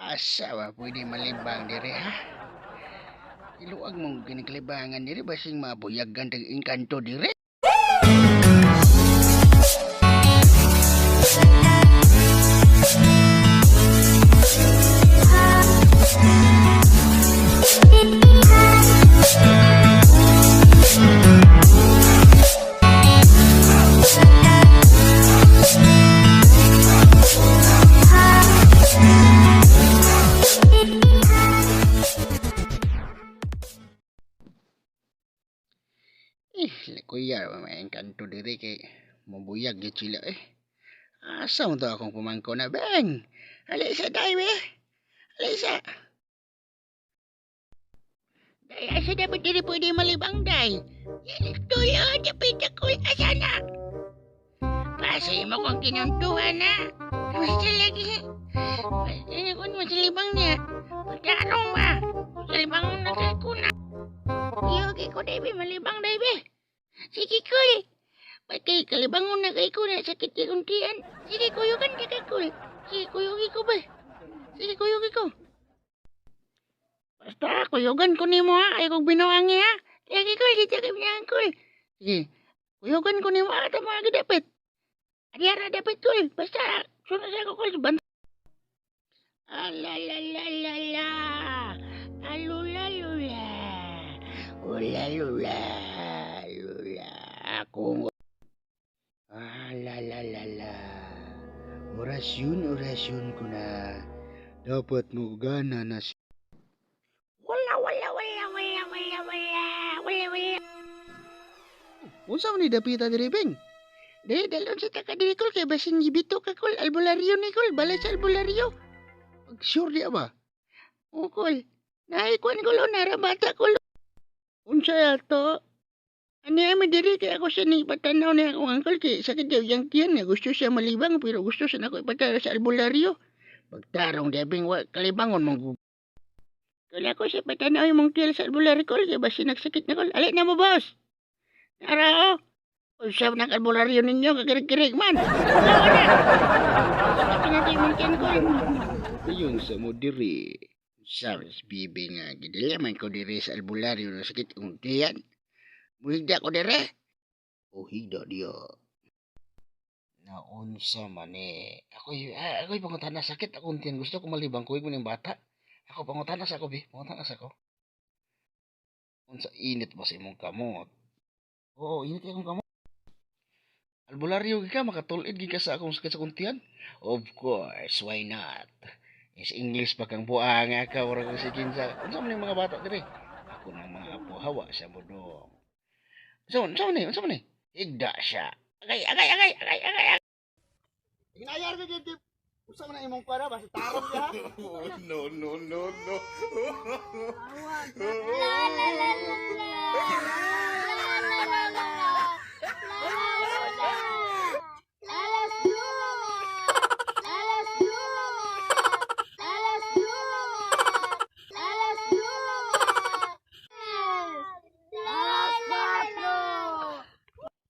Asa ba pwede malibang dire ha? Iluag mong kiniklibangan dire basing mabuyagan tag engkanto dire. Eh, kuya ba may engkanto dire kay mabuyag gyud sila eh. Asa mo to akong pumangko na, Beng? Ali sa day be. Ali sa. Day, asa dapat diri pwede malibang, day? Tuyo, dapat ako, asa na? Pasay mo kong kinuntuhan na. Basta lagi. Basta na kung masalibang niya. Pagkarong ba? Masalibang na kay kuna. Yogi ko, day, be. Malibang, day, be. Sige, kul. Ba't kay kalibangon na kay kuna? Sakit kay kuntian. Sige, kuyugan ka kay kul. Sige, kuyugi ko ba? Sige, kuyugi ko. Basta, kuyugan ko nimo ha. Ay kong binuang ha. Sige, kul. Sige, kay binuang kul. Sige, kuyugan ko nimo ha. Tama ka dapat. Adiara dapat kul. Basta, sunod sa ko kul. Ban Alalalala. Alulalula. Ulalula. Lula. Ako. Alalalala. Orasyon, orasyon ko na. Dapat mo gana na si. Wala, wala, wala, wala, wala, wala, wala, wala. Unsa man ni dapita diri, Beng? Dili, dalon sa taka diri kol kay basin gibito ka kol albularyo ni kol, balay sa albularyo. Pag sure di ba? O kol. Naay kuan kol nara bata kol. Unsa yato? Ani ami diri kay ako siya ni patanaw ni akong uncle kay sakit daw yang tiyan niya. Gusto siya malibang pero gusto siya nako ipatanaw sa albularyo. Pagtarong debing wa kalibangon mong. Kaya ko siya patanaw yung mong tiyan sa albularyo kol kay basin nagsakit na kol. Ali na mo, boss. Nara oh. Unsa man ang albularyo ninyo kakirig-kirig man. Wala na. Sakit na yung mong tiyan kol. Ayun sa mo diri. Sa bibi nga gidala man ko diri sa albularyo na sakit akong tiyan. Muhigda ko dire. O higda diya. Naunsa man eh. Ako'y pangutana, sakit akong tiyan. Gusto ko malibang kuig mo ng bata. Ako pangutana sa ako, bi. Pangutana sa ako. Unsa init ba sa imong kamot? Oo, init akong kamot. Albularyo gi ka, makatulid gi ka sa akong sakit sa akong tiyan? Of course, why not? Is English pa kang buang ka, wala kang sikinsa. Unsa man yung mga bata dire? Ako ng mga apo, hawa sa budong. Unsa man, unsa man ni? Unsa man ni? Higda siya. Agay, agay, agay, agay, agay, agay. Hinayar ka gid. Unsa man ang imong para ba sa tarong diha? No, no, no, no. La la la la la. La la la la. La la la. Alas 2. Alas 2. Alas 2. Alas 2. Alas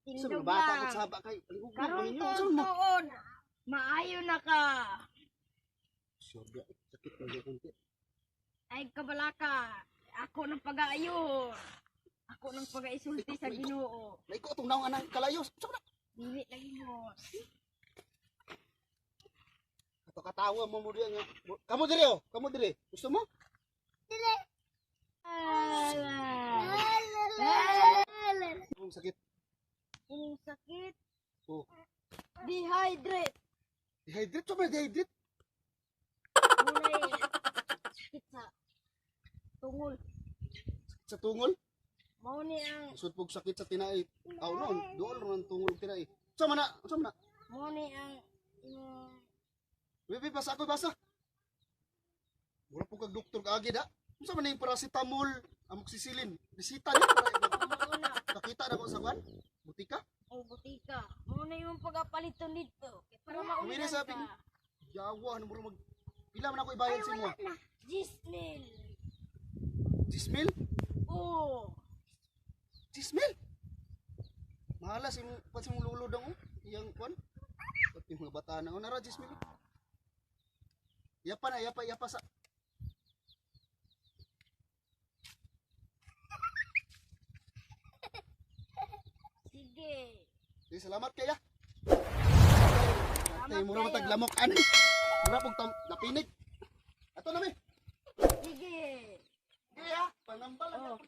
4. Sa mga bata ko saba kay palihog na Karon ninyo. Unsa man mo? tuon, maayo na ka. Sure dia sakit na gyud konti. Ay kabalaka. Ako ng pag-aayo. Ako ng pag-aisulti sa Ginoo. Laiko atong naong anang kalayos. Unsa man na? Dili lagi mo. Ato katawa mo mo diha nga. Kamo dire oh, kamo dire. Gusto mo? Ang sakit. Kung sakit, Oh. dehydrate. Dehydrate, so man dehydrate. Munay sakit sa tungol. Sa tungol. Mao ni ang Sud pug sakit sa tinai. Aw noon, duol ron ang tungol ug tinai. Unsa man na? Unsa man na? Mao ni ang imong Bebe, basa ako, basa. Mura po kag doktor kaagi da. Unsa man yung paracetamol, amoxicillin? Bisita niya para mao na nakita na ko sa kwan. Butika. ang butika. Mao na imong pagapaliton dito kay para Kumina maulian sa ka. Yawa, ano mura mag. Pila man ako ibayad sa imo? 10,000. 10,000? Oh, 10,000? Mahala si imong pa si imong lulo dang oh. Iyang kwan. Pati mga bata na oh, nara 10,000. Iya pa na, iya pa, iya pa sa. Sige. Sige, salamat kaya. Salamat Tay, mura kayo. matag lamok ani. Mura pug tam napinig. Ato na mi. Sige. Sige ha, panambal lang Oh. ako.